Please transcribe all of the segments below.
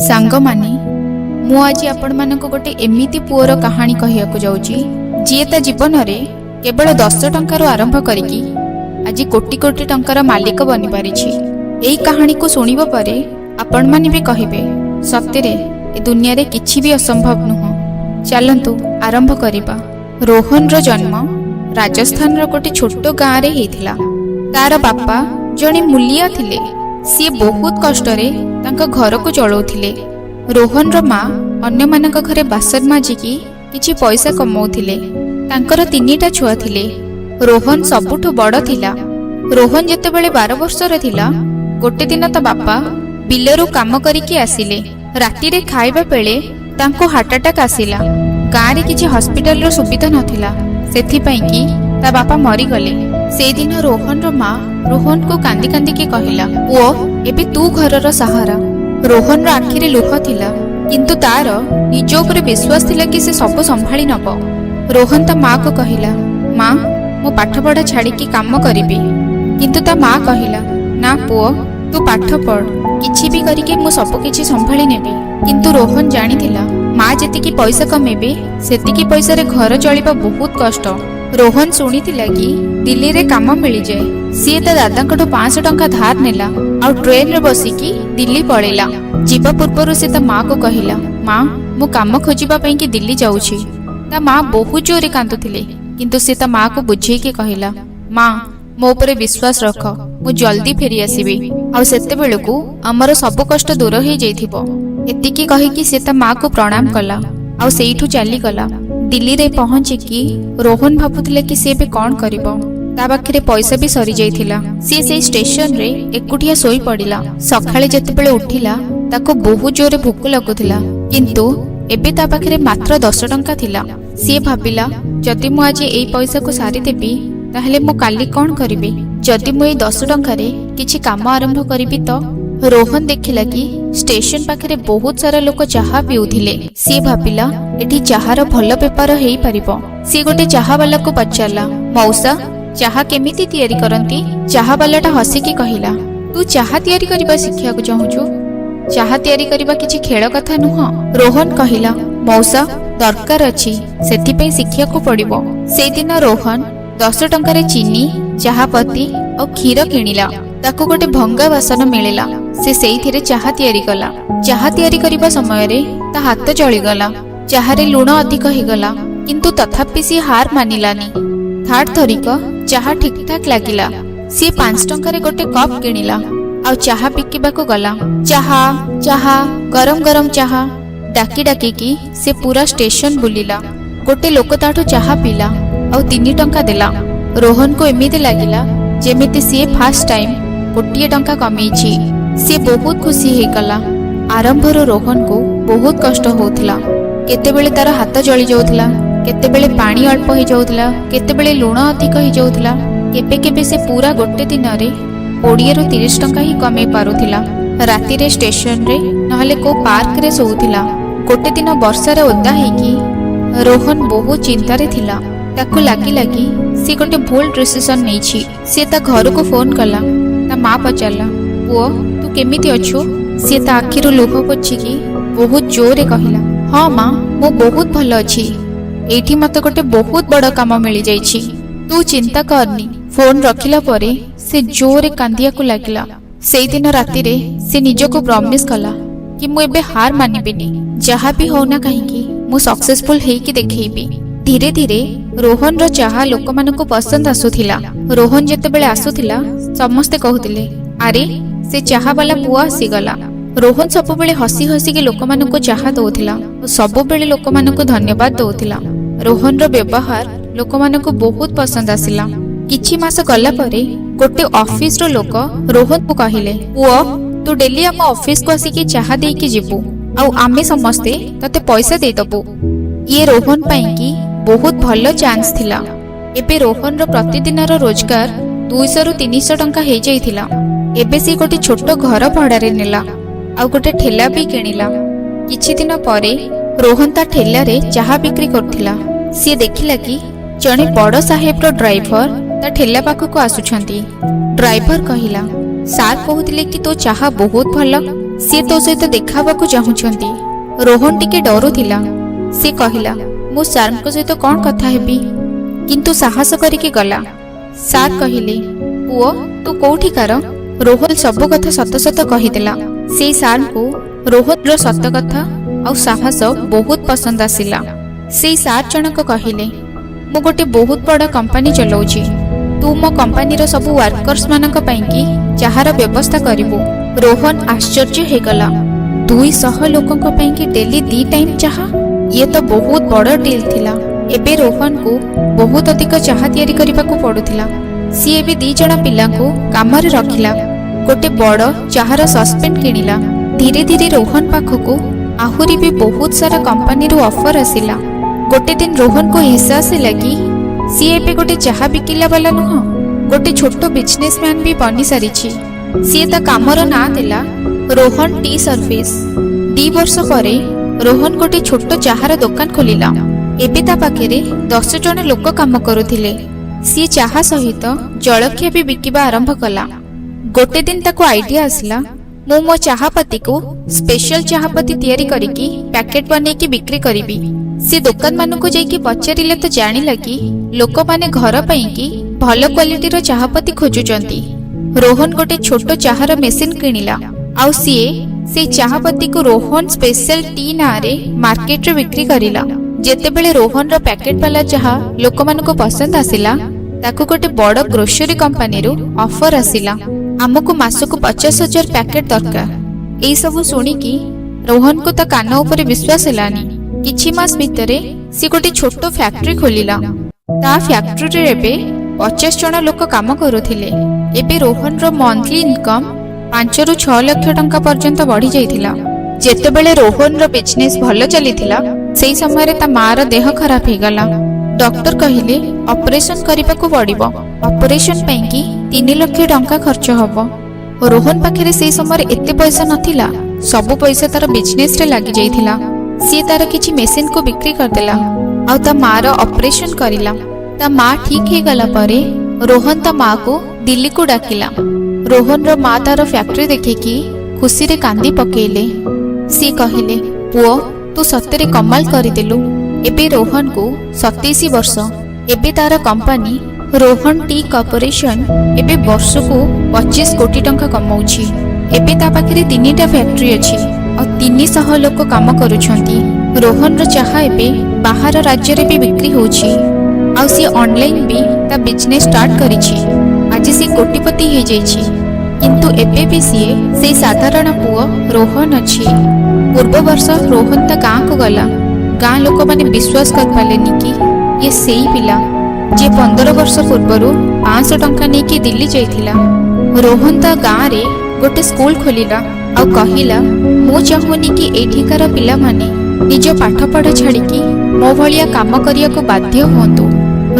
ସାଙ୍ଗମାନେ, ମୁଁ ଆଜି ଆପଣମାନଙ୍କୁ ଗୋଟେ ଏମିତି ପୁଅର କାହାଣୀ କହିବାକୁ ଯାଉଛି, ଯିଏ ତା ଜୀବନରେ କେବଳ 10 ଟଙ୍କାରୁ ଆରମ୍ଭ କରିକି ଆଜି କୋଟି କୋଟି ଟଙ୍କାର ମାଲିକ ବନିପାରିଛି। ଏଇ କାହାଣୀକୁ ଶୁଣିବା ପରେ ଆପଣମାନେ ବି କହିବେ, ସତରେ ଏ ଦୁନିଆରେ କିଛି ବି ଅସମ୍ଭବ ନୁହଁ। ଚାଲନ୍ତୁ ଆରମ୍ଭ କରିବା। ରୋହନର ଜନ୍ମ ରାଜସ୍ଥାନର ଗୋଟେ ଛୋଟ ଗାଁରେ ହେଇଥିଲା। ତାର ବାପା ଜଣେ ମୂଲିଆ ଥିଲେ। ସିଏ ବହୁତ କଷ୍ଟରେ ତାଙ୍କ ଘରକୁ ଚଳାଉଥିଲେ। ରୋହନର ମା ଅନ୍ୟମାନଙ୍କ ଘରେ ବାସନ ମାଜିକି କିଛି ପଇସା କମାଉଥିଲେ। ତାଙ୍କର ତିନିଟା ଛୁଆ ଥିଲେ। ରୋହନ ସବୁଠୁ ବଡ଼ ଥିଲା। ରୋହନ ଯେତେବେଳେ 12 ବର୍ଷର ଥିଲା, ଗୋଟେ ଦିନ ତା ବାପା ବିଲରୁ କାମ କରିକି ଆସିଲେ। ରାତିରେ ଖାଇବା ବେଳେ ତାଙ୍କୁ ହାର୍ଟ ଆଟାକ୍ ଆସିଲା। ଗାଁରେ କିଛି ହସ୍ପିଟାଲର ସୁବିଧା ନଥିଲା, ସେଥିପାଇଁ କି ତା ବାପା ମରିଗଲେ। ସେଇଦିନ ରୋହନର ମା ରୋହନକୁ କାନ୍ଦି କାନ୍ଦିକି କହିଲା, "ପୁଅ, ଏବେ ତୁ ଘରର ସାହାରା।" ରୋହନର ଆଖିରେ ଲୁହ ଥିଲା, କିନ୍ତୁ ତାର ନିଜ ଉପରେ ବିଶ୍ୱାସ ଥିଲା କି ସେ ସବୁ ସମ୍ଭାଳି ନବ। ରୋହନ ତା ମାକୁ କହିଲା, "ମା, ମୁଁ ପାଠପଢ଼ା ଛାଡ଼ିକି କାମ କରିବି।" କିନ୍ତୁ ତା ମା କହିଲା, "ନା ପୁଅ, ତୁ ପାଠ ପଢ଼। କିଛି ବି କରିକି ମୁଁ ସବୁ କିଛି ସମ୍ଭାଳି ନେବି।" କିନ୍ତୁ ରୋହନ ଜାଣିଥିଲା, ମା ଯେତିକି ପଇସା କମେଇବେ, ସେତିକି ପଇସାରେ ଘର ଚଳିବା ବହୁତ କଷ୍ଟ। ରୋହନ ଶୁଣିଥିଲା କି ଦିଲ୍ଲୀରେ କାମ ମିଳିଯାଏ। ସିଏ ତା ଦାଦାଙ୍କଠୁ 500 ଟଙ୍କା ଧାର ନେଲା ଆଉ ଟ୍ରେନରେ ବସିକି ଦିଲ୍ଲୀ ପଳେଇଲା। ଯିବା ପୂର୍ବରୁ ସେ ତା ମାକୁ କହିଲା, "ମା, ମୁଁ କାମ ଖୋଜିବା ପାଇଁକି ଦିଲ୍ଲୀ ଯାଉଛି।" ତା ମା ବହୁତ ଜୋରେ କାନ୍ଦୁଥିଲେ, କିନ୍ତୁ ସେ ତା ମାକୁ ବୁଝେଇକି କହିଲା, "ମା, ମୋ ଉପରେ ବିଶ୍ୱାସ ରଖ। ମୁଁ ଜଲ୍ଦି ଫେରି ଆସିବି ଆଉ ସେତେବେଳକୁ ଆମର ସବୁ କଷ୍ଟ ଦୂର ହେଇଯାଇଥିବ।" ଏତିକି କହିକି ସେ ତା ମାକୁ ପ୍ରଣାମ କଲା ଆଉ ସେଇଠୁ ଚାଲିଗଲା। ଦିଲ୍ଲୀରେ ପହଞ୍ଚିକି ରୋହନ ଭାବୁଥିଲା କି ସେ ଏବେ କଣ କରିବ। ତା ପାଖରେ ପଇସା ବି ସରିଯାଇଥିଲା। ସିଏ ସେଇ ଷ୍ଟେସନରେ ଏକୁଟିଆ ଶୋଇ ପଡ଼ିଲା। ସକାଳେ ଯେତେବେଳେ ଉଠିଲା, ତାକୁ ବହୁତ ଜୋରେ ଭୋକ ଲାଗୁଥିଲା, କିନ୍ତୁ ଏବେ ତା ପାଖରେ ମାତ୍ର 10 ଟଙ୍କା ଥିଲା। ସିଏ ଭାବିଲା, ଯଦି ମୁଁ ଆଜି ଏଇ ପଇସାକୁ ସାରିଦେବି, ତାହେଲେ ମୁଁ କାଲି କଣ କରିବି? ଯଦି ମୁଁ ଏଇ 10 ଟଙ୍କାରେ କିଛି କାମ ଆରମ୍ଭ କରିବି ତ? ରୋହନ ଦେଖିଲା କି ଷ୍ଟେସନ ପାଖରେ ବହୁତ ସାରା ଲୋକ ଚାହା ପିଉଥିଲେ। ସିଏ ଭାବିଲା, ଏଠି ଚାହାର ଭଲ ବେପାର ହେଇପାରିବ। ସିଏ ଗୋଟେ ଚାହାବାଲାକୁ ପଚାରିଲା, "ମଉସା, ଚାହା କେମିତି ତିଆରି କରନ୍ତି?" ଚାହାବାଲାଟା ହସିକି କହିଲା, "ତୁ ଚାହା ତିଆରି କରିବା ଶିଖିବାକୁ ଚାହୁଁଛୁ? ଚାହା ତିଆରି କରିବା କିଛି ଖେଳ କଥା ନୁହଁ।" ରୋହନ କହିଲା, "ମଉସା, ଦରକାର ଅଛି, ସେଥିପାଇଁ ଶିଖିବାକୁ ପଡିବ।" ସେଇଦିନ ରୋହନ 10 ଟଙ୍କାରେ ଚିନି, ଚାହାପତି ଆଉ କ୍ଷୀର କିଣିଲା। ତାକୁ ଗୋଟେ ଭଙ୍ଗା ବାସନ ମିଳିଲା। ସେ ସେଇଥିରେ ଚାହା ତିଆରି କଲା। ଚାହା ତିଆରି କରିବା ସମୟରେ ତା ହାତ ଜଳିଗଲା। ଚାହାରେ ଲୁଣ ଅଧିକ ହେଇଗଲା, କିନ୍ତୁ ତଥାପି ସିଏ ହାର ମାନିଲାନି। ଥାର୍ଡ ଥରିକ ଚାହା ଠିକଠାକ ଲାଗିଲା। ସିଏ 5 ଟଙ୍କାରେ ଗୋଟେ କପ୍ କିଣିଲା ଆଉ ଚାହା ବିକିବାକୁ ଗଲା। "ଚାହା, ଚାହା, ଗରମ ଗରମ ଚାହା" ଡାକି ଡାକିକି ସେ ପୁରା ଷ୍ଟେସନ ବୁଲିଲା। ଗୋଟେ ଲୋକ ତାଠୁ ଚାହା ପିଇଲା ଆଉ 3 ଟଙ୍କା ଦେଲା। ରୋହନକୁ ଏମିତି ଲାଗିଲା ଯେମିତି ସିଏ ଫାଷ୍ଟ ଟାଇମ୍ 1 ଟଙ୍କା କମେଇଛି। ସିଏ ବହୁତ ଖୁସି ହେଇଗଲା। ଆରମ୍ଭରୁ ରୋହନକୁ ବହୁତ କଷ୍ଟ ହଉଥିଲା। କେତେବେଳେ ତାର ହାତ ଜଳି ଯାଉଥିଲା, କେତେବେଳେ ପାଣି ଅଳ୍ପ ହେଇଯାଉଥିଲା, କେତେବେଳେ ଲୁଣ ଅଧିକ ହେଇଯାଉଥିଲା। କେବେ କେବେ ସେ ପୁରା ଗୋଟେ ଦିନରେ 20ରୁ 30 ଟଙ୍କା ହିଁ କମେଇ ପାରୁଥିଲା। ରାତିରେ ଷ୍ଟେସନରେ ନହେଲେ କୋଉ ପାର୍କରେ ଶୋଉଥିଲା। ଗୋଟେ ଦିନ ବର୍ଷାରେ ଓଦା ହେଇକି ରୋହନ ବହୁତ ଚିନ୍ତାରେ ଥିଲା। ତାକୁ ଲାଗିଲା କି ସେ ଗୋଟେ ଭୁଲ ଡିସିସନ ନେଇଛି। ସିଏ ତା ଘରକୁ ଫୋନ କଲା। ତା ମା ପଚାରିଲା, "ପୁଅ, ତୁ କେମିତି ଅଛୁ?" ସିଏ ତା ଆଖିରୁ ଲୁହ ପୋଛିକି ବହୁତ ଜୋରେ କହିଲା, "ହଁ ମା, ମୁଁ ବହୁତ ଭଲ ଅଛି। ଏଇଠି ମତେ ଗୋଟେ ବହୁତ ବଡ଼ କାମ ମିଳିଯାଇଛି। ତୁ ଚିନ୍ତା କରନି।" ଫୋନ ରଖିଲା ପରେ ସେ ଜୋରେ କାନ୍ଦିବାକୁ ଲାଗିଲା। ସେଇଦିନ ରାତିରେ ସେ ନିଜକୁ ପ୍ରମିସ କଲା କି ମୁଁ ଏବେ ହାର ମାନିବିନି। ଯାହା ବି ହଉନା କାହିଁକି, ମୁଁ ସକ୍ସେସଫୁଲ ହେଇକି ଦେଖେଇବି। ଧୀରେ ଧୀରେ ରୋହନର ଚାହା ଲୋକମାନଙ୍କୁ ପସନ୍ଦ ଆସୁଥିଲା। ରୋହନ ଯେତେବେଳେ ଆସୁଥିଲା, ସମସ୍ତେ କହୁଥିଲେ, "ଆରେ, ସେ ଚାହାବାଲା ପୁଅ ଆସିଗଲା।" ରୋହନ ସବୁବେଳେ ହସି ହସିକି ଲୋକମାନଙ୍କୁ ଚାହା ଦଉଥିଲା ଓ ସବୁବେଳେ ଲୋକମାନଙ୍କୁ ଧନ୍ୟବାଦ ଦଉଥିଲା। ରୋହନର ବ୍ୟବହାର ଲୋକମାନଙ୍କୁ ବହୁତ ପସନ୍ଦ ଆସିଲା। କିଛି ମାସ ଗଲା ପରେ ଗୋଟେ ଅଫିସର ଲୋକ ରୋହନକୁ କହିଲେ, "ପୁଅ, ତୁ ଡେଲି ଆମ ଅଫିସକୁ ଆସିକି ଚାହା ଦେଇକି ଯିବୁ ଆଉ ଆମେ ସମସ୍ତେ ତତେ ପଇସା ଦେଇଦବୁ।" ଇଏ ରୋହନ ପାଇଁକି ବହୁତ ଭଲ ଚାନ୍ସ ଥିଲା। ଏବେ ରୋହନର ପ୍ରତିଦିନର ରୋଜଗାର 200ରୁ 300 ଟଙ୍କା ହେଇଯାଇଥିଲା। ଏବେ ସେ ଗୋଟେ ଛୋଟ ଘର ଭଡାରେ ନେଲା ଆଉ ଗୋଟେ ଠେଲା ବି କିଣିଲା। କିଛି ଦିନ ପରେ ରୋହନ ତା ଠେଲାରେ ଚାହା ବିକ୍ରି କରୁଥିଲା। ସିଏ ଦେଖିଲା କି ଜଣେ ବଡ଼ ସାହେବର ଡ୍ରାଇଭର ତା ଠେଲା ପାଖକୁ ଆସୁଛନ୍ତି। ଡ୍ରାଇଭର କହିଲା, "ସାର୍ କହୁଥିଲେ କି ତୋ ଚାହା ବହୁତ ଭଲ। ସିଏ ତୋ ସହିତ ଦେଖା ହେବାକୁ ଚାହୁଁଛନ୍ତି। ରୋହନ ଟିକେ ଡରୁଥିଲା। ସେ କହିଲା, ମୁଁ ସାର୍ଙ୍କ ସହିତ କ'ଣ କଥା ହେବି? କିନ୍ତୁ ସାହସ କରିକି ଗଲା। ସାର୍ କହିଲେ, ପୁଅ, ତୁ କୋଉଠିକାର? ରୋହନ ସବୁ କଥା ସତ ସତ କହିଦେଲା। ସେଇ ସାର୍ଙ୍କୁ ରୋହନର ସତ କଥା ଆଉ ସାହସ ବହୁତ ପସନ୍ଦ ଆସିଲା। ସେଇ ସାର୍ ଜଣକ କହିଲେ, ମୁଁ ଗୋଟେ ବହୁତ ବଡ଼ କମ୍ପାନୀ ଚଲାଉଛି। ତୁ ମୋ କମ୍ପାନୀର ସବୁ ୱାର୍କର୍ସ ମାନଙ୍କ ପାଇଁକି ଚାହାର ବ୍ୟବସ୍ଥା କରିବୁ। ରୋହନ ଆଶ୍ଚର୍ଯ୍ୟ ହେଇଗଲା। 200 ଲୋକଙ୍କ ପାଇଁକି ଡେଲି 2 ଟାଇମ୍ ଚାହା! ଇଏ ତ ବହୁତ ବଡ଼ ଡିଲ୍ ଥିଲା। ଏବେ ରୋହନକୁ ବହୁତ ଅଧିକ ଚାହା ତିଆରି କରିବାକୁ ପଡୁଥିଲା। ସିଏ ଏବେ 2 ଜଣ ପିଲାଙ୍କୁ କାମରେ ରଖିଲା। ଗୋଟେ ବଡ଼ ଚାହାର ସସ୍ପେନ୍ କିଣିଲା। ଧୀରେ ଧୀରେ ରୋହନ ପାଖକୁ ଆହୁରି ବି ବହୁତ ସାରା କମ୍ପାନୀରୁ ଅଫର ଆସିଲା। ଗୋଟେ ଦିନ ରୋହନକୁ ଏହସାସ ହେଲା କି ସିଏ ଏବେ ଗୋଟେ ଚାହା ବିକିଲା ବାଲା ନୁହଁ, ଗୋଟେ ଛୋଟ ବିଜନେସମ୍ୟାନ ବି ବନି ସାରିଛି। ସିଏ ତା କାମର ନାଁ ଦେଲା ରୋହନ ଟି ସର୍ଭିସ। 2 ବର୍ଷ ପରେ ରୋହନ ଗୋଟେ ଛୋଟ ଚାହାର ଦୋକାନ ଖୋଲିଲା। ଏବେ ତା ପାଖରେ 10 ଜଣ ଲୋକ କାମ କରୁଥିଲେ। ସିଏ ଚାହା ସହିତ ଜଳଖିଆ ବି ବିକିବା ଆରମ୍ଭ କଲା। ଗୋଟେ ଦିନ ତାକୁ ଆଇଡିଆ ଆସିଲା, ମୁଁ ମୋ ଚାହାପତିକୁ ସ୍ପେଶାଲ ଚାହାପତି ତିଆରି କରିକି ପ୍ୟାକେଟ ବନେଇକି ବିକ୍ରି କରିବି। ସେ ଦୋକାନମାନଙ୍କୁ ଯାଇକି ପଚାରିଲେ ତ ଜାଣିଲା କି ଲୋକମାନେ ଘର ପାଇଁକି ଭଲ କ୍ୱାଲିଟିର ଚାହାପତି ଖୋଜୁଛନ୍ତି। ରୋହନ ଗୋଟେ ଛୋଟ ଚାହାର ମେସିନ କିଣିଲା ଆଉ ସିଏ ସେଇ ଚାହାପତିକୁ ରୋହନ ସ୍ପେଶାଲ ଟି ନାଁରେ ମାର୍କେଟରେ ବିକ୍ରି କରିଲା। ଯେତେବେଳେ ରୋହନର ପ୍ୟାକେଟ ବାଲା ଚାହା ଲୋକମାନଙ୍କୁ ପସନ୍ଦ ଆସିଲା, ତାକୁ ଗୋଟେ ବଡ଼ ଗ୍ରୋସରୀ କମ୍ପାନୀରୁ ଅଫର ଆସିଲା, ଆମକୁ ମାସକୁ 50,000 ପ୍ୟାକେଟ ଦରକାର। ଏଇସବୁ ଶୁଣିକି ରୋହନକୁ ତା କାନ ଉପରେ ବିଶ୍ୱାସ ହେଲାନି। କିଛି ମାସ ଭିତରେ ସେ ଗୋଟେ ଛୋଟ ଫ୍ୟାକ୍ଟ୍ରି ଖୋଲିଲା। ତା ଫ୍ୟାକ୍ଟ୍ରିରେ ଏବେ 50 ଜଣ ଲୋକ କାମ କରୁଥିଲେ। ଏବେ ରୋହନର ମନ୍ଥଲି ଇନକମ୍ 5ରୁ 6 ଲକ୍ଷ ଟଙ୍କା ପର୍ଯ୍ୟନ୍ତ ବଢି ଯାଇଥିଲା। ଯେତେବେଳେ ରୋହନର ବିଜନେସ୍ ଭଲ ଚାଲିଥିଲା, ସେଇ ସମୟରେ ତା ମାର ଦେହ ଖରାପ ହେଇଗଲା। ଡକ୍ଟର କହିଲେ, ଅପରେସନ କରିବାକୁ ପଡିବ। ଅପରେସନ ପାଇଁକି 3 ଲକ୍ଷ ଟଙ୍କା ଖର୍ଚ୍ଚ ହବ। ରୋହନ ପାଖରେ ସେଇ ସମୟରେ ଏତେ ପଇସା ନଥିଲା। ସବୁ ପଇସା ତାର ବିଜନେସରେ ଲାଗି ଯାଇଥିଲା। ସିଏ ତାର କିଛି ମେସିନକୁ ବିକ୍ରି କରିଦେଲା ଆଉ ତା ମାର ଅପରେସନ କରିଲା। ତା ମା ଠିକ ହେଇଗଲା ପରେ ରୋହନ ତା ମାକୁ ଦିଲ୍ଲୀକୁ ଡାକିଲା। ରୋହନର ମା ତାର ଫ୍ୟାକ୍ଟ୍ରି ଦେଖିକି ଖୁସିରେ କାନ୍ଦି ପକେଇଲେ। ସିଏ କହିଲେ, ପୁଅ, ତୁ ସତରେ କମାଲ କରିଦେଲୁ। ଏବେ ରୋହନକୁ 27 ବର୍ଷ। ଏବେ ତାର କମ୍ପାନୀ ରୋହନ ଟି କର୍ପୋରେସନ ଏବେ ବର୍ଷକୁ 25 କୋଟି ଟଙ୍କା କମାଉଛି। ଏବେ ତା ପାଖରେ ତିନିଟା ଫ୍ୟାକ୍ଟ୍ରି ଅଛି ଆଉ 300 ଲୋକ କାମ କରୁଛନ୍ତି। ରୋହନର ଚାହା ଏବେ ବାହାର ରାଜ୍ୟରେ ବି ବିକ୍ରି ହେଉଛି ଆଉ ସିଏ ଅନଲାଇନ ବି ତା ବିଜନେସ୍ ଷ୍ଟାର୍ଟ କରିଛି। ଆଜି ସିଏ କୋଟିପତି ହେଇଯାଇଛି, କିନ୍ତୁ ଏବେ ବି ସିଏ ସେଇ ସାଧାରଣ ପୁଅ ରୋହନ ଅଛି। ପୂର୍ବ ବର୍ଷ ରୋହନ ତା ଗାଁକୁ ଗଲା। ଗାଁ ଲୋକମାନେ ବିଶ୍ୱାସ କରିପାରିଲେନି କି ଇଏ ସେଇ ପିଲା, ଯିଏ 15 ବର୍ଷ ପୂର୍ବରୁ 500 ଟଙ୍କା ନେଇକି ଦିଲ୍ଲୀ ଯାଇଥିଲା। ରୋହନ ତା ଗାଁରେ ଗୋଟେ ସ୍କୁଲ ଖୋଲିଲା ଆଉ କହିଲା, ମୁଁ ଚାହୁଁନି କି ଏଇଠିକାର ପିଲାମାନେ ନିଜ ପାଠପଢ଼ା ଛାଡ଼ିକି ମୋ ଭଳିଆ କାମ କରିବାକୁ ବାଧ୍ୟ ହୁଅନ୍ତୁ।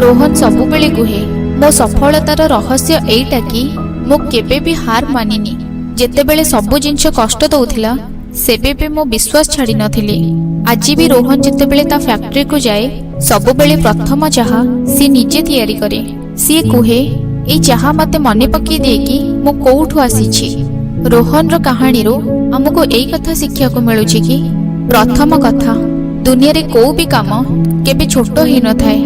ରୋହନ ସବୁବେଳେ କୁହେ, ମୋ ସଫଳତାର ରହସ୍ୟ ଏଇଟା କି ମୁଁ କେବେ ବି ହାର ମାନିନି। ଯେତେବେଳେ ସବୁ ଜିନିଷ କଷ୍ଟ ଦଉଥିଲା, ସେବେ ବି ମୁଁ ବିଶ୍ୱାସ ଛାଡ଼ି ନଥିଲି। ଆଜି ବି ରୋହନ ଯେତେବେଳେ ତା ଫ୍ୟାକ୍ଟ୍ରିକୁ ଯାଏ, ସବୁବେଳେ ପ୍ରଥମ ଚାହା ସିଏ ନିଜେ ତିଆରି କରେ। ସିଏ କୁହେ, ଏଇ ଚାହା ମତେ ମନେ ପକେଇ ଦିଏ କି ମୁଁ କୋଉଠୁ ଆସିଛି। ରୋହନର କାହାଣୀରୁ ଆମକୁ ଏଇ କଥା ଶିଖିବାକୁ ମିଳୁଛି କି ପ୍ରଥମ କଥା, ଦୁନିଆରେ କୋଉ ବି କାମ କେବେ ଛୋଟ ହେଇନଥାଏ।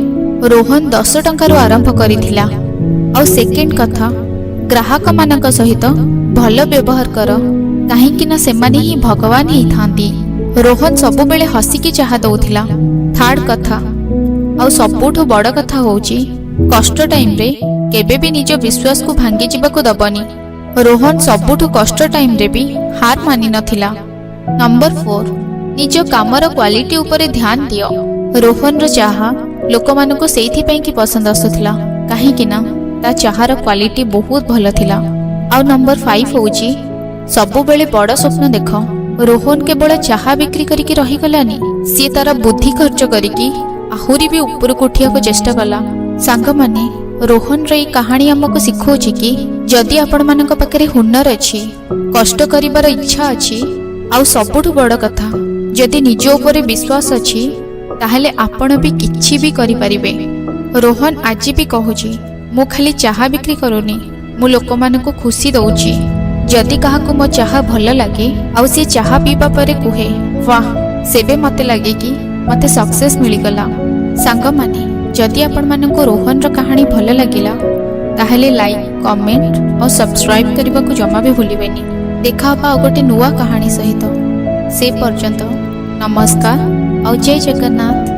ରୋହନ 10 ଟଙ୍କାରୁ ଆରମ୍ଭ କରିଥିଲା। ଆଉ ସେକେଣ୍ଡ କଥା, ଗ୍ରାହକମାନଙ୍କ ସହିତ ଭଲ ବ୍ୟବହାର କର, କାହିଁକି ନା ସେମାନେ ହିଁ ଭଗବାନ ହେଇଥାନ୍ତି। ରୋହନ ସବୁବେଳେ ହସିକି ଚାହା ଦଉଥିଲା। ଥାର୍ଡ କଥା ଆଉ ସବୁଠୁ ବଡ଼ କଥା ହଉଛି, କଷ୍ଟ ଟାଇମରେ କେବେ ବି ନିଜ ବିଶ୍ୱାସକୁ ଭାଙ୍ଗି ଯିବାକୁ ଦବନି। ରୋହନ ସବୁଠୁ କଷ୍ଟ ଟାଇମରେ ବି ହାର ମାନି ନଥିଲା। ନମ୍ବର 4, ନିଜ କାମର କ୍ୱାଲିଟି ଉପରେ ଧ୍ୟାନ ଦିଅ। ରୋହନର ଚାହା ଲୋକମାନଙ୍କୁ ସେଇଥିପାଇଁ କି ପସନ୍ଦ ଆସୁଥିଲା, କାହିଁକି ନା ତା ଚାହାର କ୍ୱାଲିଟି ବହୁତ ଭଲ ଥିଲା। ଆଉ ନମ୍ବର 5 ହଉଛି, ସବୁବେଳେ ବଡ଼ ସ୍ୱପ୍ନ ଦେଖ। ରୋହନ କେବଳ ଚାହା ବିକ୍ରି କରିକି ରହିଗଲାନି, ସିଏ ତାର ବୁଦ୍ଧି ଖର୍ଚ୍ଚ କରିକି ଆହୁରି ବି ଉପରକୁ ଉଠିବାକୁ ଚେଷ୍ଟା କଲା। ସାଙ୍ଗମାନେ, ରୋହନର ଏଇ କାହାଣୀ ଆମକୁ ଶିଖଉଛି କି ଯଦି ଆପଣମାନଙ୍କ ପାଖରେ ହୁନର ଅଛି, କଷ୍ଟ କରିବାର ଇଚ୍ଛା ଅଛି ଆଉ ସବୁଠୁ ବଡ଼ କଥା, ଯଦି ନିଜ ଉପରେ ବିଶ୍ୱାସ ଅଛି, ତାହେଲେ ଆପଣ ବି କିଛି ବି କରିପାରିବେ। ରୋହନ ଆଜି ବି କହୁଛି, ମୁଁ ଖାଲି ଚାହା ବିକ୍ରି କରୁନି, ମୁଁ ଲୋକମାନଙ୍କୁ ଖୁସି ଦଉଛି। ଯଦି କାହାକୁ ମୋ ଚାହା ଭଲ ଲାଗେ ଆଉ ସିଏ ଚାହା ପିଇବା ପରେ କୁହେ, "ବାଃ", ସେବେ ମୋତେ ଲାଗେ କି ମୋତେ ସକ୍ସେସ୍ ମିଳିଗଲା। ସାଙ୍ଗମାନେ, ଯଦି ଆପଣମାନଙ୍କୁ ରୋହନର କାହାଣୀ ଭଲ ଲାଗିଲା, ତାହେଲେ ଲାଇକ୍, କମେଣ୍ଟ ଆଉ ସବସ୍କ୍ରାଇବ୍ କରିବାକୁ ଜମା ବି ଭୁଲିବେନି। ଦେଖା ହବା ଆଉ ଗୋଟେ ନୂଆ କାହାଣୀ ସହିତ। ସେ ପର୍ଯ୍ୟନ୍ତ ନମସ୍କାର ଆଉ ଜୟ ଜଗନ୍ନାଥ।